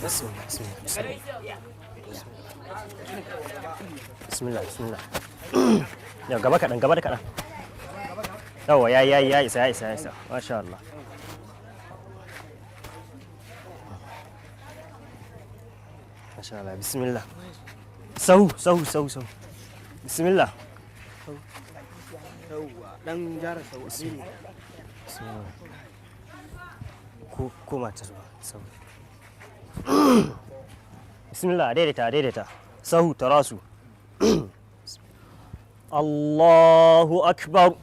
Bismillah, bismillah, bismillah, bismillah. Yau gaba kaɗan, gaba da kaɗan. Yawa, ya ya ya isa, ya isa, ya isa. Masha Allah. Masha Allah, bismillah. Sahu, sahu, sahu, sahu. Bismillah. Dan gyara sau. Bismillah. Ko koma ta zuwa sahu. Bismillah, daidaita, daidaita. Sahu, tarasu. Allahu akbar.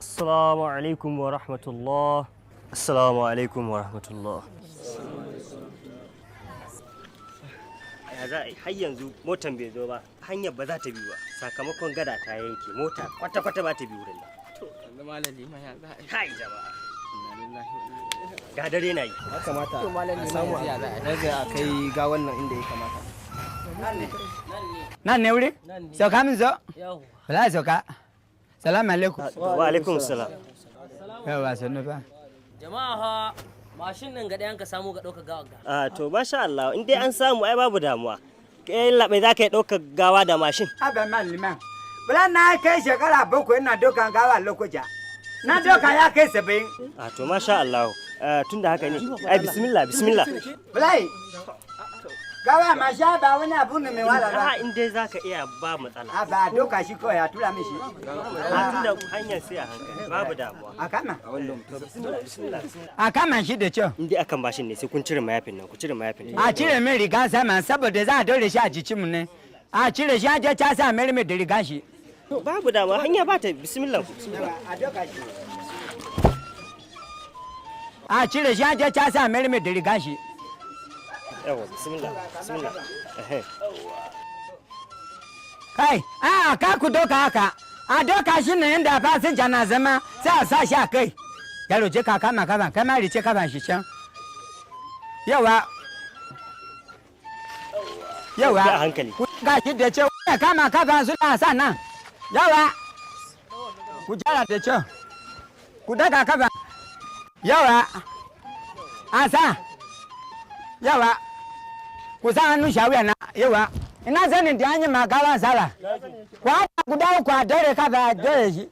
Assalamu alaikum wa rahmatullah. Assalamu alaikum wa rahmatullah. Ya za a yi? Har yanzu motan bai zo ba, hanyar ba za ta bi ba, sakamakon gada ta yanke, mota kwata-kwata ba ta bi wurin nan. To yanzu malam Liman, ya za a yi? Kai jama'a, Inna lillahi wa inna ilaihi. Ga dare na yi. Ya kamata a samu a rage a kai ga wannan inda ya kamata. Nan ne wuri? Sauka min zo. Wala sauka. Salamu alaikum. Wa alaikum salam. Yawa, sannu fa. Jama'a ha, mashin ɗin ga ɗayan ka samu ga ɗauka gawa ga. A to, masha Allah, in dai an samu ai babu damuwa. Kai labai, za ka yi ɗaukar gawa da mashin? Haba man Liman. Wala na kai shekara 7 ina dokan gawa Lokoja. Na doka ya kai 70. A to, masha Allah. Tun da haka ne ai bismillah, bismillah. Wallahi. Gawa ma sha ba wani abu ne mai wahala ba. A in dai za ka iya, ba matsala. A ba doka shi kawai, a tura mishi. A tun da hanyar sai a hankali, babu damuwa. A kama. Bismillah, bismillah, bismillah. A kama shi da kyau. In dai akan mashin ne, sai kun cire mayafin nan, ku cire mayafin. A cire min riga sama saboda za a dore shi a jikinmu ne. A cire shi, a je ta sa mai da riga shi. To, babu damuwa, hanya ba ta, bismillah, bismillah. A doka shi. A cire shi, a je ta sa mai da riga shi. Yawa, bismillah, bismillah. Ehe. Kai, a ka ku doka haka. A doka shi ne inda fasinja na zama, sai a sa shi a kai. Yaro, je ka kama kafan, kai ma rice kafan shi can. Yawa. Yawa. Bi a hankali. Ga shi da kyau, ya kama kafan su na sa nan. Yawa. Ku jara da kyau. Ku daga kafan. Yawa. A sa. Yawa. Ku sa hannun shi a wuya na. Yawa. Ina sanin da an yi magawan sala. Ku haɗa guda uku a dore kafa, a dore shi.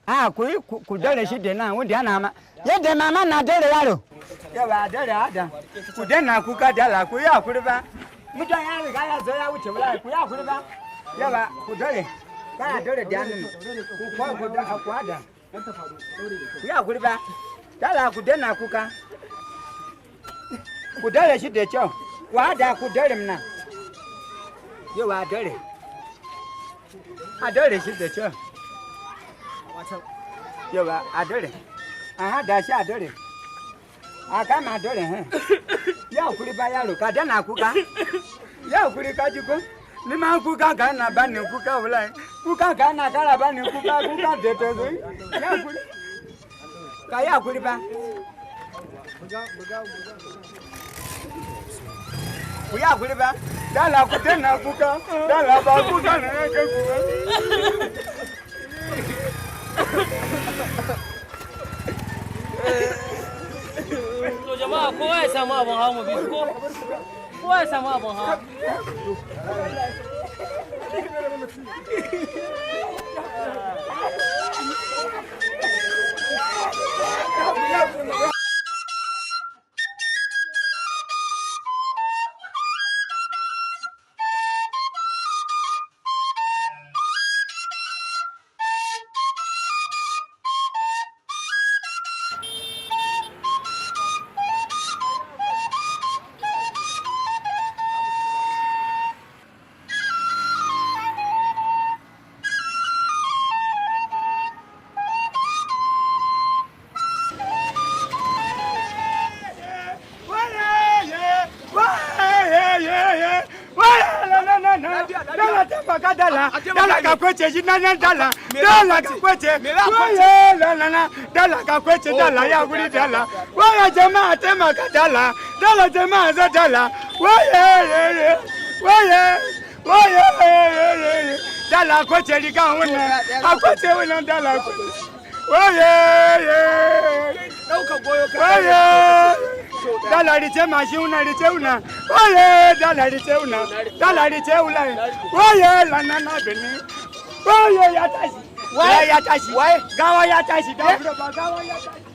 A ku yi ku dore shi da nan wanda ana ma. Yadda mama na dore yaro. Yawa, a dore hada. Ku daina kuka dala, ku yi hakuri ba. Mutum ya riga ya zo ya wuce wala, ku yi hakuri ba. Yawa, ku dore. Kana dore da hannun. Ku ko ku da ku hada. Ku yi hakuri ba. Dala, ku daina kuka. Ku dore shi da kyau. Ku hada, ku dore mana. Yawa, a dore. A dore shi da kyau. Yawa, a dore. A hada shi a dore. A kama a dore hen. Ya hakuri ba yaro, ka daina kuka. Ya hakuri, ka ji ko? Ni ma kuka ka na ba ni kuka wallahi. Kuka ka na kara ba ni kuka, kuka da to zo. Ya hakuri. Ka yi hakuri ba. Ku yi hakuri ba. Dala, ku daina kuka. Dala, ba kuka ne ya kai ku ba. To jama'a, kowa ya samu abin hawa mu bi su ko? Kowa ya samu abin hawa. Dala, taimaka dala, dala ka kwece shi nan nan, dala, dala ka kwece, waye la la la, dala ka kwece, dala ya guri, dala, waye jama'a taimaka dala, dala jama'a za dala, waye ye ye, waye waye ye ye. Dala kwace riga wannan, a kwace wannan dala kwace. Waye ye. Ɗauka goyo ka. Waye. Dala rice mashin una rice una. Waye dala rice una. Dala rice una. Waye lana na bini. Waye ya tashi. Waye ya tashi. Waye? Gawa ya tashi. Gawa ya tashi.